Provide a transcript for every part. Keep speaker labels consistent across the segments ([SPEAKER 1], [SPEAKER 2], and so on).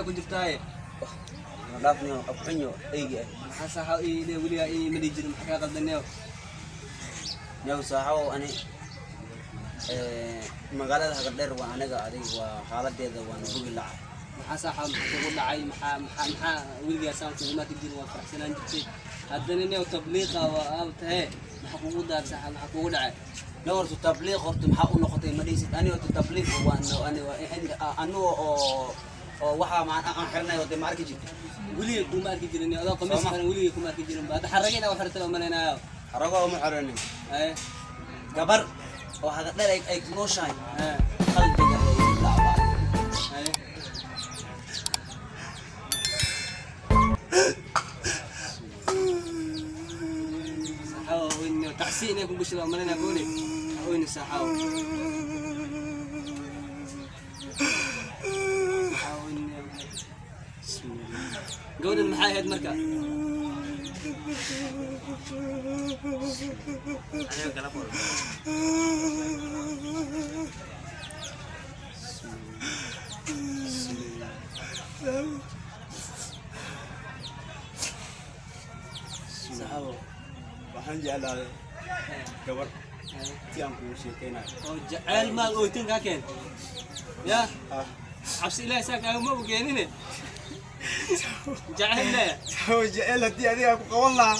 [SPEAKER 1] ku jirtaaye.
[SPEAKER 2] Dhaafniyo abxunyo eygi ah.
[SPEAKER 1] Maxaa saaxo ii le weligaa ii ma dhihi jirin? Maxaa kaa qaldaneyo?
[SPEAKER 2] Yow saaxo, ani magaalada Hagardheer waa aniga adig waa xaaladeeda waan bogi lacay.
[SPEAKER 1] Maxaa saaxo, maxaa kugu dhacay? Maxaa weligaa saan kuguma arki jirin? Waa faraxsanaan jirtay, haddana neo tabliiqa waa aab tahe. Maxaa kugu daar saaxa? Maxaa kugu dhacay?
[SPEAKER 2] No, horta tabliiq horta maxaa u noqotay ma dhihisid. Ani horta tabliiq waan ani aniga oo waxaa aan xirnay oo dee ma arki jirtay.
[SPEAKER 1] Weliga kuma arki jirin adoo qamiis
[SPEAKER 2] Sooma.
[SPEAKER 1] xiran, weliga kuma arki jirin. Hadda xarraga inaa u xirtay oo malaynayo.
[SPEAKER 2] Xarago uma xiranin.
[SPEAKER 1] Haye.
[SPEAKER 2] Gabar oo Hagardheer ay ku nooshahay qalbiga ay igu dhacday.
[SPEAKER 1] Haye. Saxaw oyni, tacsi inay ku gashay oo malaynaa gooni oyni. Saxaw, saxaw oyni. Bismillah. Gabadhan maxay ahayd marka?
[SPEAKER 2] Saxaabo, waxaan jeclaaday gabar si aan kugu sheekeynayo.
[SPEAKER 1] Oo jacayl maal ooytin kaa keen ya cabsi Ilaahay saa kaagama u keenine jacayl le.
[SPEAKER 3] Jecel haddii adiga ku qaban lahaa,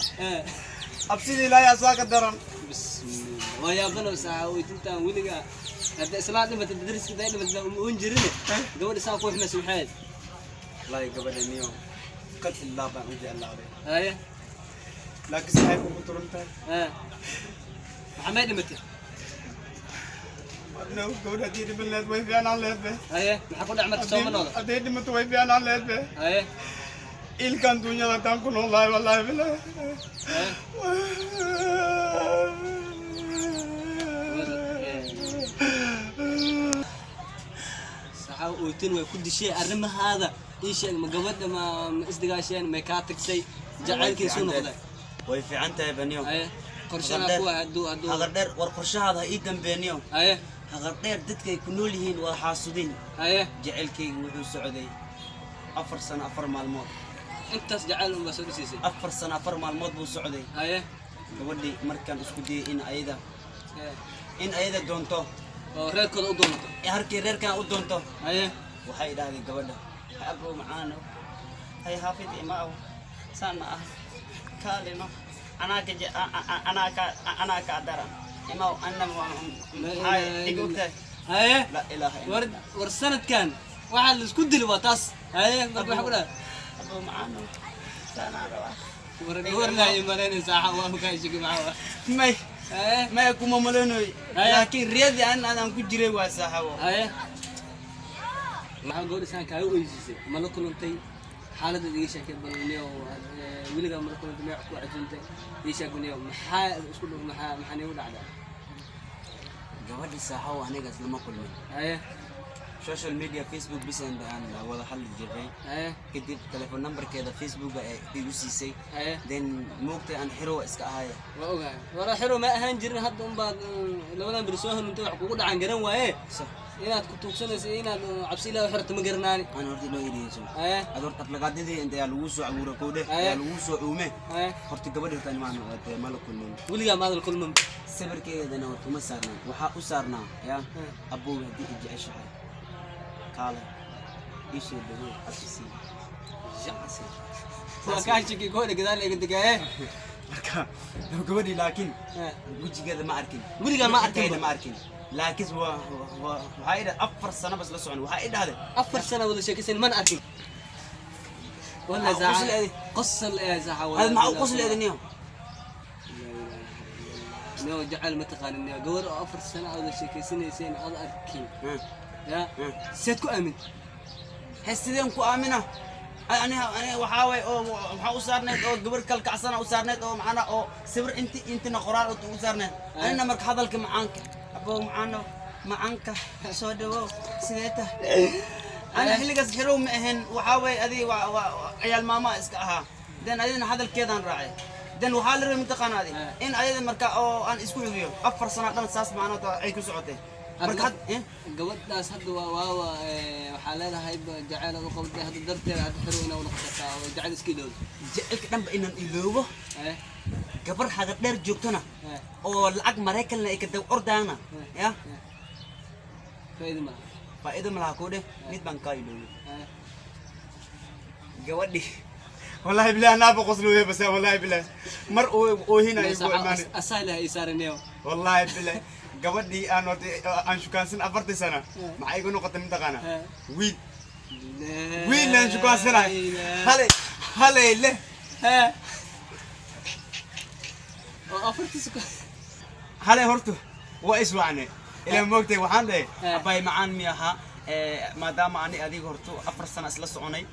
[SPEAKER 3] cabsida Ilaahay asaa ka daran.
[SPEAKER 1] Bismillah, waa yaabano saaxa ooytintaan. Weliga hadda islaa dhimata, dariska day dhimata uma oon jirine. Gabadha saa ku xumaysa maxayd?
[SPEAKER 3] Wallaahi gabadha niyo qad ilaa baan u jeclaaday.
[SPEAKER 1] Haye.
[SPEAKER 3] Laakiin saxay kugu turan tahay.
[SPEAKER 1] Maxaa may dhimatay?
[SPEAKER 3] No, gabadha haddii dhiman lahayd way fiicnaan lahayd be.
[SPEAKER 1] Haye, maxaa ku dhac marka? Sooma nooda.
[SPEAKER 3] Hadday dhimato way fiicnaan lahayd be.
[SPEAKER 1] Haye.
[SPEAKER 3] Ilkan dunyada haddaan ku nool lahay, wallaahi bilahi.
[SPEAKER 1] Haye. Saxa ooytin way ku dishay arrimahaada. Ii sheeg, ma gabadha ma isdigaasheen? May kaa tagtay? Jacaylkii suu noqday?
[SPEAKER 2] Way fiican tahay baniyo.
[SPEAKER 1] Haye, qorshana kuwa hadduu
[SPEAKER 2] Hagardheer, war qorshahaada ha ii dambeeniyo.
[SPEAKER 1] Haye.
[SPEAKER 2] Hagardheer dadkay ku nool yihiin waa xaasudin.
[SPEAKER 1] Haye.
[SPEAKER 2] Jecelkayga wuxuu socday 4 sano 4 maalmood.
[SPEAKER 1] Intaas jacayl unbaa soo dhisiisay?
[SPEAKER 2] 4 sano 4 maalmood buu socday.
[SPEAKER 1] Haye.
[SPEAKER 2] Gabadhii markaan isku dayay in ayada doonto
[SPEAKER 1] oo reerkooda u doonato.
[SPEAKER 2] Ee harkii reerkan u doonto.
[SPEAKER 1] Haye.
[SPEAKER 2] Waxay idhahday gabadha: "Hay abow macaano, hay haafid imaaw, saan ma ah, kaalino, anaa kaa daran, imaaw anna maxaa iga ogtahay?"
[SPEAKER 1] Haye.
[SPEAKER 2] La ilaaha illa
[SPEAKER 1] War
[SPEAKER 2] Allah.
[SPEAKER 1] War sanadkan waxaa la isku dili waa taas. Haye, marka waxaa ku dhahay?
[SPEAKER 2] "Abow macaano, saanaa rabaa."
[SPEAKER 1] War gabar laa imanaynaysaa, waa kaa sheegi maxaa?
[SPEAKER 2] May.
[SPEAKER 1] Haye.
[SPEAKER 2] Maya, kuma maleynoy.
[SPEAKER 1] Haye.
[SPEAKER 2] Laakiin riyadii an adaan ku jiray waa saaxabo.
[SPEAKER 1] Haye, maxaa gabadh isaan kaaga oysiisay? Ma la kulantay? Xaaladda iga sheekay balniyo. Weligaa ma la kulantay? Meec ku cajuntay? Ii sheeg baniyo, maxaa isku dhow? Maxaa niigu dhacdaa?
[SPEAKER 2] Gabadhi saaxabo anigaas lama kulmin.
[SPEAKER 1] Haye.
[SPEAKER 2] Social media, Facebook bisan aan wada hadli jirnay.
[SPEAKER 1] Haye.
[SPEAKER 2] Kadib telephone numberkeeda Facebooka ee igu siisay.
[SPEAKER 1] Haye.
[SPEAKER 2] Then moogtay aan xiro iska ahaye.
[SPEAKER 1] Waa ogahay, wara xiro ma ahaan jirin. Hadda unbaad labadan beri soo hanuuntay. Wax kugu dhacan garan waaye.
[SPEAKER 2] Sax.
[SPEAKER 1] Inaad ku tuugsanayso iyo inaad cabsi Ilaah u xirto ma garanaani.
[SPEAKER 2] Aan horta inoo eriyeyso.
[SPEAKER 1] Haye.
[SPEAKER 2] Ad horta aflagaadadii inta yaa lagu soo abuura kowdhe.
[SPEAKER 1] Haye.
[SPEAKER 2] Yaa lagu soo uume.
[SPEAKER 1] Haye.
[SPEAKER 2] Horta gabadhi horta animaan ma la kulmin.
[SPEAKER 1] Weligaa maadan kulmin?
[SPEAKER 2] Sawirkeedana horta uma saarnaa, waxaa u saarnaa yaa abow haddii i jeceshahay kaale ii soo dhawow absii.
[SPEAKER 1] Waa kaa shaki kooda gadaal iga degaaye.
[SPEAKER 2] Marka gabadhii laakiin wejigeeda ma arkin.
[SPEAKER 1] Weligaa ma arkin?
[SPEAKER 2] Wejigeeda ma arkin, laakiin waxaa idha 4 sano bas la socon, waxaa i dhahday.
[SPEAKER 1] 4 sano wada sheekaysan mana arkin wala.
[SPEAKER 2] Maxaa u qosli adi?
[SPEAKER 1] Qosol ee saaxa.
[SPEAKER 2] Hada maxaa u qosli adiniyo?
[SPEAKER 1] No, jacayl ma taqaanin. Gabar oo 4 sano aad wada sheekaysanayseen aad arkin ya seed ku aamint?
[SPEAKER 2] He, sideen ku aamina? Ani waxaa way oo waxaa u saarneed oo gabar kalkacsana u saarneed oo macana oo sawir inti intina qoraal u saarneed. Anina marka hadalka macaanka, abow macaano, macaanka soo dhawow, sidee tahay? Ana xilligaas xirow ma ahayn. Waxaa way adi waa ciyaal maama iska ahaa. Then adina hadalkeedaan raacay. Then waxaa la rabay mataqaana adi in ayada marka oo aan isku hubiyo 4 sano dhan saas macnaa ay ku socotay. Marka had
[SPEAKER 1] Gabadhaas hadda waa waxaa leedahay jacayl aad u qabtay hadda darteeda hadda xero inaa u noqotaa oo jacayl iska ilowdo.
[SPEAKER 2] Jecelka dhanba inaan iloobo. Gabar haga dheer joogtona oo lacag Maraykanna ay ka daba ordaana ya.
[SPEAKER 1] Faa'iido ma laha.
[SPEAKER 2] Faa'iido ma laha kuu dheh, mid baan kaa iloobay. Gabadhii
[SPEAKER 3] Wallahi billahi anaa boqosluuye bas, wallahi billahi mar oohina igu imaanay.
[SPEAKER 1] Asaa ilahay ii saaranayo.
[SPEAKER 3] Wallahi billahi gabadhii aan horta aan shukaansan 4-tii sana maxay igu noqotay mataqaana? Wiil wiil aan shukaansanahay halay halay leh.
[SPEAKER 1] Oo 4-tii
[SPEAKER 3] Halay horta waa iswacnay ilaa moogtay waxaan dhahay
[SPEAKER 2] Abay macaan mi ahaa, maadaama ani adiga horto 4 sano isla soconay,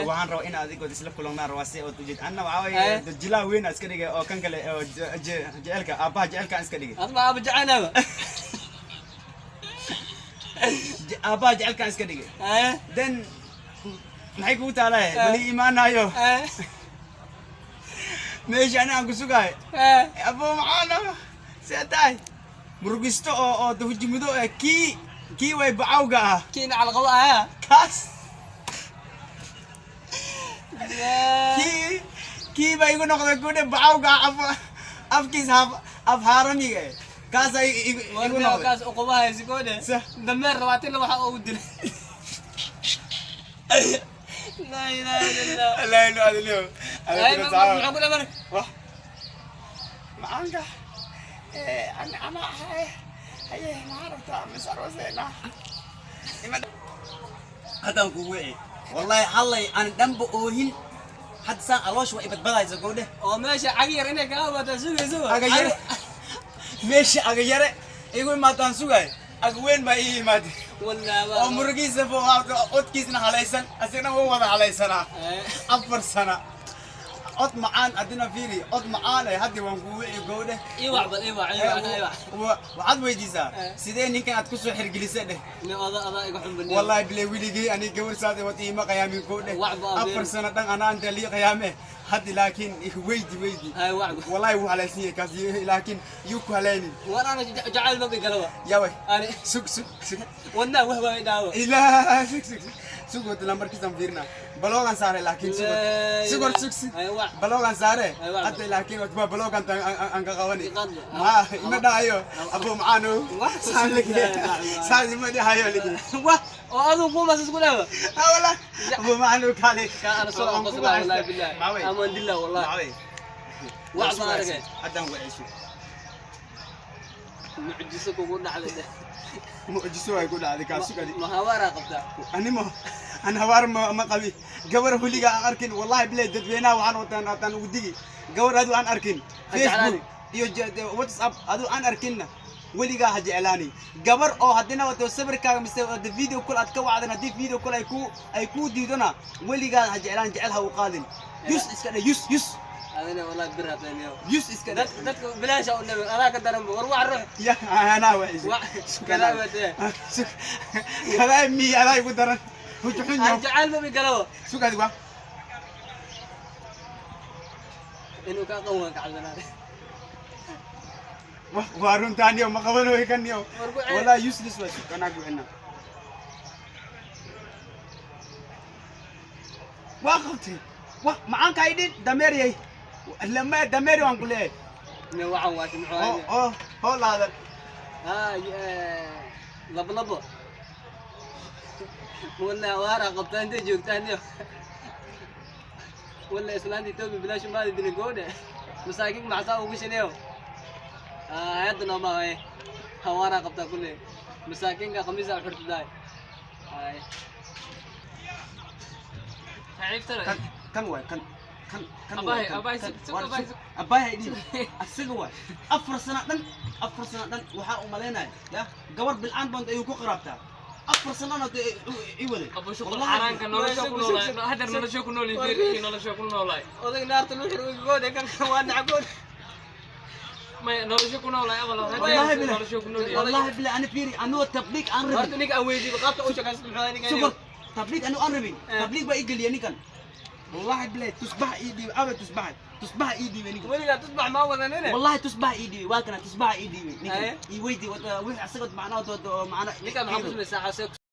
[SPEAKER 2] waxaan rabaa in adigood isla kulannaan rabaa si ood ujeed anna waxaa waaye jilaa weyn aan iska dhigay oo kan kale oo jecelka aabbaha jecelka aan iska dhigay.
[SPEAKER 1] Adma aaba jacaylaba.
[SPEAKER 3] Aabbaha jecelka aan iska dhigay. Then maxay kugu taalaye mali imaanayo meesha ani aan ku sugahay. Abo macaana see tahay murugisto oo dahujimudo eh kii way bacawga ah.
[SPEAKER 1] Kiina calqabo ahaa.
[SPEAKER 3] Kaas kii baa igu noqday kudhe bacawga ah afkiis af haaramiga eh kaasaa igu noqday.
[SPEAKER 1] Kaas uqubaha koodhe.
[SPEAKER 3] Sah.
[SPEAKER 1] Dameer 22 waxa ugu dilay. Laa ilaaha illa Allah.
[SPEAKER 3] Allah inu adiliyo.
[SPEAKER 1] Ay, maxaa ku dhaman?
[SPEAKER 3] Wah macaanka ana haye maxaa rabtaa mis arooseena
[SPEAKER 2] Haddaan kugu wici wallahi hallay aan dhanba oohin hadda saan aloosh waa ibadbadaysa gowdhe.
[SPEAKER 1] Oo meesha cag yar inay kaga bataa sugayso.
[SPEAKER 3] Agayare meesha agayare igu imaataan sugaay aga weyn baa ii yimaatay.
[SPEAKER 1] Wallah.
[SPEAKER 3] Oo murugiisa codkiisna halaysan asagna wuu wada halaysanaa 4 sana cod macaan haddina fiiri cod macaan eh haddi waan kugu wici gowdhe.
[SPEAKER 1] Iwac bal iwac iwac iwac.
[SPEAKER 3] Waxaad weydiisaa sidee ninkan aad kusoo xirgelisay dheh.
[SPEAKER 1] Ne ada iga xun baniyo.
[SPEAKER 3] Wallahi bilay weligay ani gabar saade wad iima qiyaamin gowdhe.
[SPEAKER 1] Wac baa
[SPEAKER 3] 4 sano dhan anaa inta lii qiyaame haddi laakiin weydi weydi.
[SPEAKER 1] Hay wac.
[SPEAKER 3] Wallahi wuu halaysan yahay kaas laakiin yuu ku halaynin.
[SPEAKER 1] War ana jacayl ma bigalaba.
[SPEAKER 3] Yawe.
[SPEAKER 1] Ani
[SPEAKER 3] sug sug sug.
[SPEAKER 1] Wadnaa wax waa dhaawo.
[SPEAKER 3] Ilaa sug sug sug wad lambarkiisan fiirna baloogan saare laakiin sug sug war sug sug.
[SPEAKER 1] Ay wac.
[SPEAKER 3] Baloogan saare.
[SPEAKER 1] Ay, wac.
[SPEAKER 3] Hadda laakiin wad baloogan aan ka qabani.
[SPEAKER 1] Iqadlo.
[SPEAKER 3] Ma ima dhahayo abo macaano saan lagi saan ima dhahayo lagi.
[SPEAKER 1] Wah oo adigu kuumas isku dhawa.
[SPEAKER 3] Ah wala abo macaano kaale.
[SPEAKER 1] Ka ana soo aqoon wallahi billahi.
[SPEAKER 3] Macawey.
[SPEAKER 1] Amaan dillah wallahi.
[SPEAKER 3] Macawey.
[SPEAKER 1] Wac baan aragay.
[SPEAKER 3] Haddaan wacayso.
[SPEAKER 1] Mucjiso kugu dhacday.
[SPEAKER 3] Mucjiso ay ku dhacday kaa sugadi.
[SPEAKER 1] Ma hawaaraa qabtaa?
[SPEAKER 3] Animo an hawaar ma qabi gabar huliga aan arkin wallahi bilay dadweynaha waxaan wataan hataan ugu digi gabar adu aan arkin
[SPEAKER 1] Ha jeclaani.
[SPEAKER 3] Facebook iyo WhatsApp adu aan arkinna weligaa ha jeclaani gabar oo haddina wato sawirkaaga mise wada video call aad ka wacdan haddii video call ay ku diidona weligaa ha jeclaan jecel ha u qaadin yus iska dhe yus yus.
[SPEAKER 1] Adina wallahi bir habeeniyo.
[SPEAKER 3] Yus iska dhe.
[SPEAKER 1] Dadka bilaasha u nabi adaa ka daran war wax ruux.
[SPEAKER 3] Ya anaa wacisa.
[SPEAKER 1] Kalaa watee.
[SPEAKER 3] Kalaa mi adaa igu daran hujuxun.
[SPEAKER 1] Aan jecel ma bigalaba.
[SPEAKER 3] Sug adigu waa
[SPEAKER 1] inuu kaa qawan ka cabsanaa.
[SPEAKER 3] Waa runtaaniyo ma qabanoy kaniyo.
[SPEAKER 1] War ku ceeb.
[SPEAKER 3] Wallahi useless waa sug anaa gucina waa qabtay wa macaanka idhin dameeryay lama dameeri waan ku leeyahay.
[SPEAKER 1] Ne waxan waa muxuu
[SPEAKER 3] oo
[SPEAKER 1] ahaye?
[SPEAKER 3] Oo hoo laadan.
[SPEAKER 1] Haa labo labo wallahi waaraa qabtaa intay joogtaan iyo walla islaanta Etoobiya bilaash maadi dilin goodhe masaakiin maxsaa ugu shineyo hayadda nooma haye hawaaraa qabtaa kulle masaakiinka khamiisa xurtudaay hay.
[SPEAKER 3] Kan kan waay kan kan kan
[SPEAKER 4] Abahay,
[SPEAKER 3] waay, kan,
[SPEAKER 4] abahay,
[SPEAKER 3] kan.
[SPEAKER 4] sug, sug,
[SPEAKER 3] Waar,
[SPEAKER 4] abahay,
[SPEAKER 3] sug. Abahay idhin asiga waay 4 sano dhan 4 sano dhan waxaa u malaynaya ya gabar bilcaan baan ayuu ku qaraabtaa 4 sanona dee i waday.
[SPEAKER 4] Abu shuqul
[SPEAKER 3] Wallahi.
[SPEAKER 4] xaaraanka nolosha ku
[SPEAKER 1] Sug, sug,
[SPEAKER 4] noolaay hadar nolosha ku nool
[SPEAKER 1] War
[SPEAKER 4] yihiin nolosha ku noolaay.
[SPEAKER 1] Odag naarta lagu xiro goodhe kan waa nacagood.
[SPEAKER 4] May nolosha ku noolaay abal
[SPEAKER 2] Wallahi billahi.
[SPEAKER 4] nolosha ku nool yihiin.
[SPEAKER 2] Wallahi billahi ana fiiri anoo tabliiq aan
[SPEAKER 1] Horta
[SPEAKER 2] rabin.
[SPEAKER 1] ninka aan weydiiyo qaabka u shaqaysto muxuu ahaa ninka?
[SPEAKER 2] Sugor tabliiq anoo aan rabin.
[SPEAKER 1] Eh.
[SPEAKER 2] Tabliiq baa ii geliyay ninkan.
[SPEAKER 3] Wallahi billahi, tusbax ii dhiibay. Abe tusbax, tusbax ii dhiibay ninka.
[SPEAKER 4] Weligaa tusbax maa wadanine.
[SPEAKER 2] Wallahi tusbax ii dhiibay, waa kana tusbax ii dhiibay ninka.
[SPEAKER 1] Aye.
[SPEAKER 2] Ii weydii wixii asagoo macnaha macnaha.
[SPEAKER 1] Ninka maxaa ku samaysaa? Xasee ku